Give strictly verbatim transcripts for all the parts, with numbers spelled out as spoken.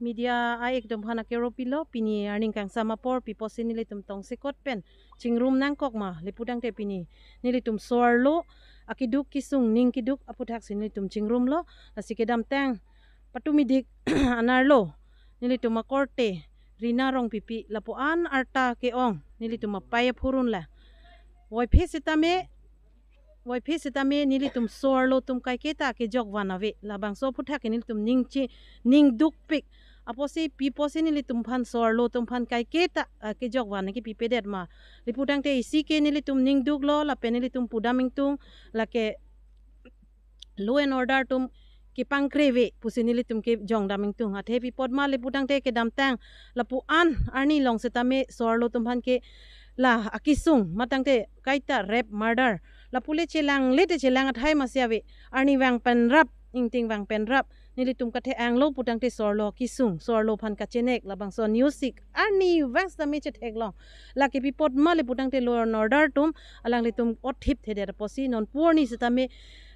Media a-ek atum aphan akero pilo, pini arni kangsam apor pi apotsi nelitum tongsekot pen chingrum nangkok ma, lapu tangte pini nelitum so-arlo akeduk kesung, ning keduk aphuthaksi nelitum chingrumlo. Lasi kedamtang patumidik anerlo nelitum akorte Rina Rongpipi lapu-an arta ke-ong nelitum apei aphurun la. Voiphit sitame, voiphit sitame nelitum so-arlo atum kaiketa kejokvan ave. Labangso aphuthak ke nelitum ning chi, ning dukpik. Apotsi pi apotsi nelitum aphan so-arlo atum aphan kaiketa, ah, kejokvan kepipedet ma, lapu tangte isi ke nelitum ning duklo, lapen nelitum pudam ingtung, lake law and order atum kepangkre ave pusi nelitum kejongdam ingtung. Athe pi apot ma lapu tangte kedamtang lapu-an arni along sitame so-arlo atum aphan ke la akesung, matangte kaita rape, murder, lapu le chelang le te chelang athai masi ave. Arnivang pen rap, ingtingvang pen rap, nelitum kathe-anglo pu tangte so-arlo kesung, so-arlo aphan kachenek, labangso news sik arnivang sitame chetheklong. Lake pi apot ma lapu tangte law and order atum alanglitum othip thedet apotsi non pu arni sitame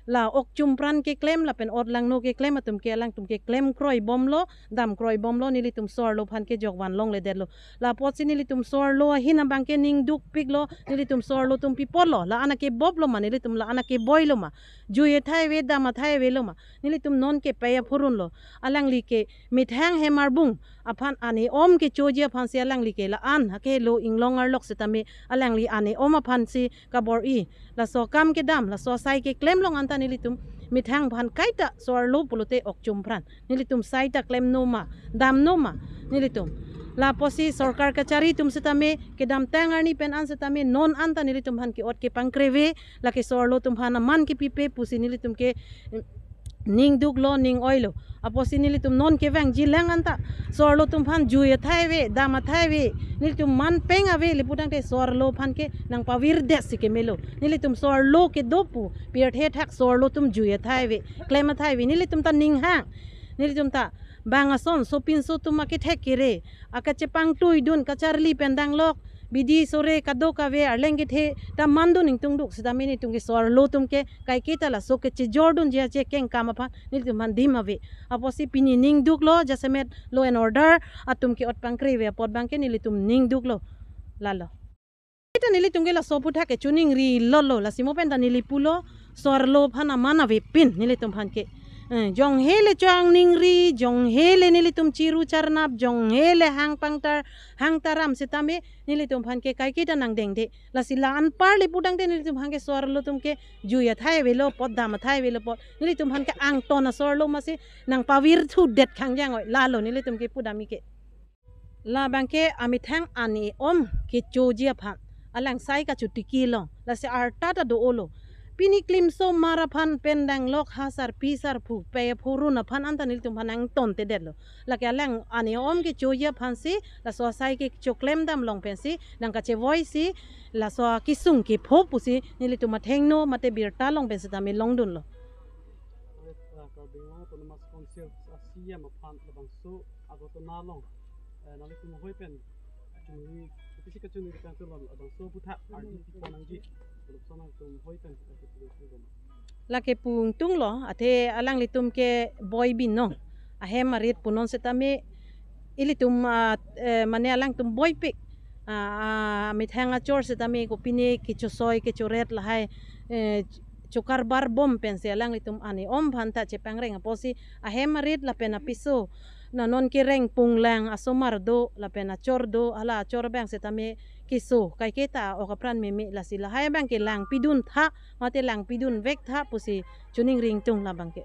la okchum pran keklem lapen otlangno keklem atum ke alangtum ke klem kroibomlo, dam kroibomlo, nelitum so-arlo aphan kejokvan longledetlo. La apotsi nelitum so-arlo ahin abang ke ning dukpiklo, nelitum so-arlo atum pi apotlo, la-an akeboplo ma, nelitum la-an akeboilo ma, jui athai ave, dam athai avelo ma, nelitum non kepei aphurunlo. Alangli ke methang hem arbung aphan an-e-om kechoji aphansi alangli ke la-an akehelo inglong arlok sitame alangli an-e-om aphansi kabor-i. Laso akam kedam, laso asai keklem along anta nelitum methang aphan kaita so-arlo pulote okchum pran. Nelitum sai ta klemno ma, damno ma, nelitum. La apotsi sorkar kachari atum sitame kedamtang arni pen an sitame non anta nelitum aphan ke-ot kepangkre ave, lake so-arlo atum aphan aman kepipe pusi nelitum ke, mm, ning duklo, ning oilo. Apotsi nelitum non kevangji lang anta so-arlo atum aphan jui athai ave, dam athai ave, nelitum man peng ave, lapu tangte so-arlo aphan ke nangpavirdet si kemelo. Nelitum so-arlo kedo pu pirthe thak so-arlo atum jui athai ave, klem athai ave, nelitum ta ning hang. Nelitum ta bang ason sopinso atum akethek kere, akachepangtuidun, kacharli pen danglok, bidi sore kadokave arleng kethe ta mandun ingtung duk sitame nelitum ke so-arlo atum ke kaiketa laso kechejordunji achekeng kam aphan nelitum aphan dim ave. Apotsi pini ning duklo, jasemet law and order atum ke-ot pangkre ave apot abang ke nelitum ning duklo. Lalo. Ita nelitum ke laso aphuthak ke choningrilo lo, lasi mo pen ta neli pulo, so-arlo aphan aman avepin nelitum aphan ke. Eh, jonghe le choningrilo, jonghe le nelitum chiru charnap, jonghe le hang pangtar, hang taram sitame nelitum aphan ke kaiketa nangdengde. Lasi la anpar lapu tangte nelitum aphan ke so-arlo atum ke jui athai avelo apot, dam athai avelo apot, nelitum aphan ke angton aso-arlo masi nangpavirthudet khangjang oi, lalo nelitum ke pudam-i ke. Labang ke amethang an-e-om kechoji aphan alang sai kachotiki long, lasi arta ta do-olo. Pini klimsomar aphan pen danglok ha sarpi sarpo pei aphurun aphan anta nelitum aphan angtontedetlo. Lake alang an-e-om kechoji aphansi laso asai kechoklem dam along pensi nangkachevoisi laso akesung kepho pusi nelitum athengno mate birta along pen sitame longdunlo. Karbi Anglong Autonomous Council a-C E M aphan labangso aghotona along, eh, nanglitum hoi pen chunri, kopisi kachunri kachangtulon labangso aphuthak ardi pi pon nangji, lapuson nanglitum hoi pen, eh, kachunri kachangtulon. Lake pu ingtunglo, athe alanglitum ke boi binong, ahem arit punon sitame ilitum, ah, eh, mane alangtum boipik, ah, ah, methang achor sitame kopine kechosoi kechoret lahai, eh, chokarbar bom pensi alanglitum an-e-om aphan ta chepangreng apotsi ahem arit lapen apiso, na non kereng punglang asomar do lapen achor do, hala achor abang sitame keso kaiketa ok apran meme, lasi lahai abang ke langpidun tha mate langpidun vek tha pusi choningri ingtung labang ke.